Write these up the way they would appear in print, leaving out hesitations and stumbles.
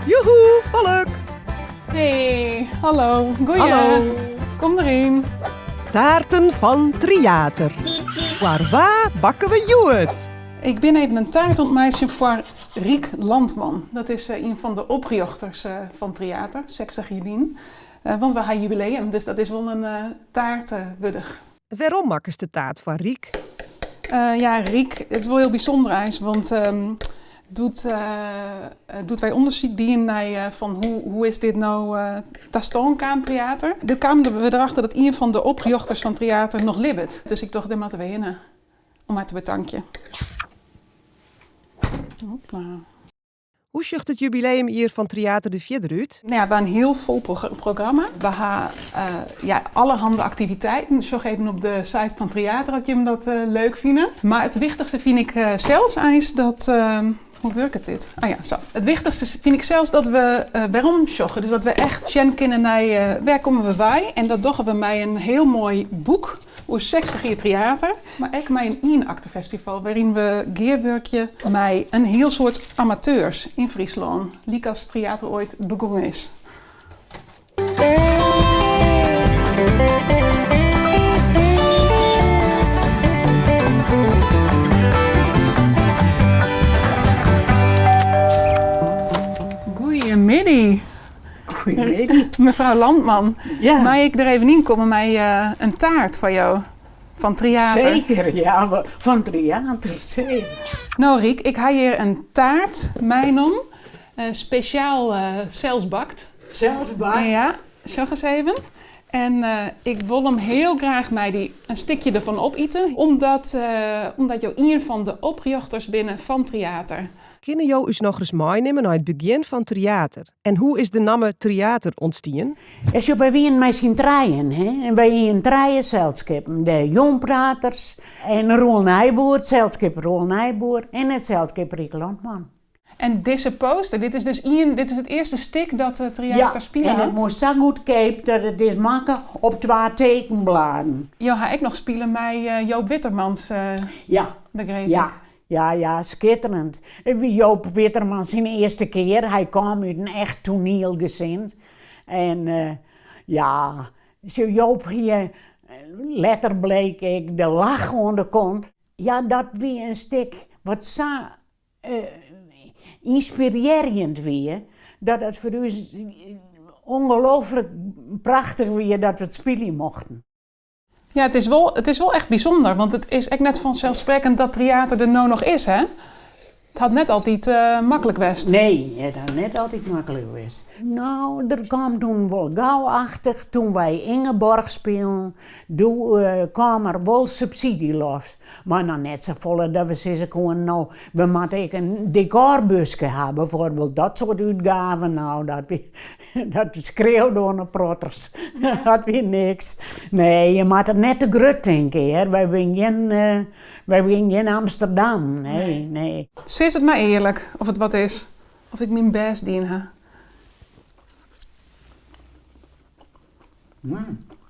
Joehoe, folk! Hey, hallo. Goeie. Hallo. Kom deryn. Taarten fan Tryater. Foar wa bakke we hjoed? Ik bin even in taart oan it meitsjen foar Riek Landman. Dat is ien fan de oprjochters fan Tryater, 60 jier lyn. Want we ha jubileum, dus dat is wol in taart wurdich. Wêrom makkest de taart foar Riek? Ja, Riek, it is wol hiel bysûnder eins, want doe't doe't wy ûndersyk dienen nei fan hoe hoe is dit no ta stân kaam, Tryater, doe kamen we derachter dat ien fan de oprjochters fan Tryater noch libbet. Dus ik tocht, dêr moatte we hinne om har te betankjen. Hopla. Hoe sjocht it jubileumjier fan Tryater der fierder út? No ja, we ha in hiel fol programma. We ha ja, allerhande aktiviteiten. Sjoch even op de site fan Tryater as jim dat leuk fine. Mar it wichtichste fyn ik sels eins dat. Hoe wurket dit? Oh ja, sa. It wichtichste fyn ik sels dat we werom sjogge. Dus dat we echt sjen kinne nei wêr komme we wei. En dat dogge we mei in hiel moai boek oer 60 jier Tryater, mar ek mei in ienaktefestival wêryn we gearwurkje mei in hiel soad amateurs yn Fryslân, lykas Tryater oait begûn is. Goeiemiddei. Goeiemiddei. Mefrou Landman, Ja. mei ik der even yn komme mei in taart foar jo fan Tryater? Seker, ja, fan Tryater, seker. No Riek, ik ha hjir in taart meinommen, spesjaal sels bakt. Sels bakt? Ja, sjoch ris even. En ik wol him hiel graach mei dy in stikje derfan opite, omdat, omdat jo ien fan de oprjochters binne fan Tryater. Kinne jo ús nochris meinimme nei it begjin fan Tryater en hoe is de namme Tryater ûntstien? Ja, sjoch, wy wienen mei syn trijen, hè, en wy hienen trije selskippen, de Jongpraters en Roel Nijboer, it selskip Roel Nijboer en it selskip Riek Landman. En dizze poster, dit is dus ien, dit is it earste stik dat Tryater Ja, spile en it hat? moast sa goedkeap dat it is makke op twa tekenbladen. Jo ha ek noch spile mei Joop Wittermans, Ja, begreep ja. ik. Ja, ja, skitterend. It wie Joop Witterman syn earste kear. Hy kaam út in echt toanielgesin. En ja, sjoch, Joop hie, letter bleek ek, de lach oan de kont. Ja, dat wie in stik wat sa ynspirearjend wie, dat it foar ús ongelooflik prachtich wie dat we it spylje mochten. Ja, it is wol, it is wol echt bysûnder, want it is ek net fanselssprekkend dat Tryater der no noch is, hè? It hat net altyd maklik west. Nee, it hat net altyd maklik west. No, der kaam toen wol gau-achtich, toen wy Ingeborg spilen, doe kaam der wol subsydzje los. Mar noch net safolle dat we sizze koenen, no, we moatte ek in dekôrbuske ha, bijvoorbeeld. Dat soart útgaven, no, dat wie, Dat skreaude oan de protters. Dat wie niks. Nee, je moatte it net te grut tinke hear. Wy binne gjin, wy binne gjin Amsterdam. Nee, nee. Sis it mar earlik, oft it wat is. Of ik myn bêst dien ha.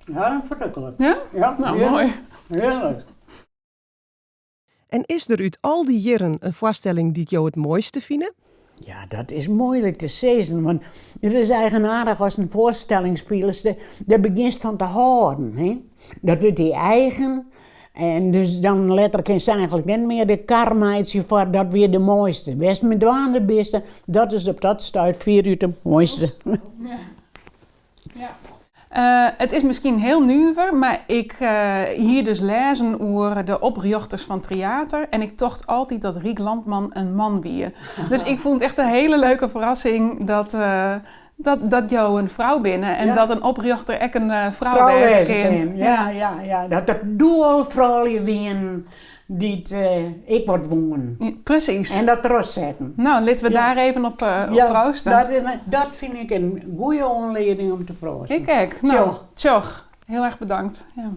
Ja, ferruklik. Ja? Ja, Nou, moai. Hearlik. En is der út al dy jierren in foarstelling dy't jo it moaiste fine? Ja, dat is muoilik te sizzen, want it is eigenaardich ast in foarstelling spilest, dêr begjinst fan te hâlden. Hè? Dat wurdt dy eigen en dus dan letter kinst eigentlik net mear de kar meitsje foar dat wie de moaiste. Wêr'tst mei dwaande bist, dat is op dat stuit fierút de moaiste. Ja. It is miskien hiel nuver, mar ik hie dus lêzen oer de oprjochters fan Tryater en ik tocht altyd dat Riek Landman in man wie. Dus ik fûn it echt in hiele leuke ferrassing dat, dat jo in frou binne en dat in oprjochter ek in frou wêze kin. Ja, ja, ja. Dat der doe al froulju wienen dy't ek wat woenen. Presys. En dat trochsetten. No, litte we daar even op prooste. Dat fyn ik in goede oanlieding om te proosten. Ik ek. No, tsjoch. Hiel erch bedankt. Ja.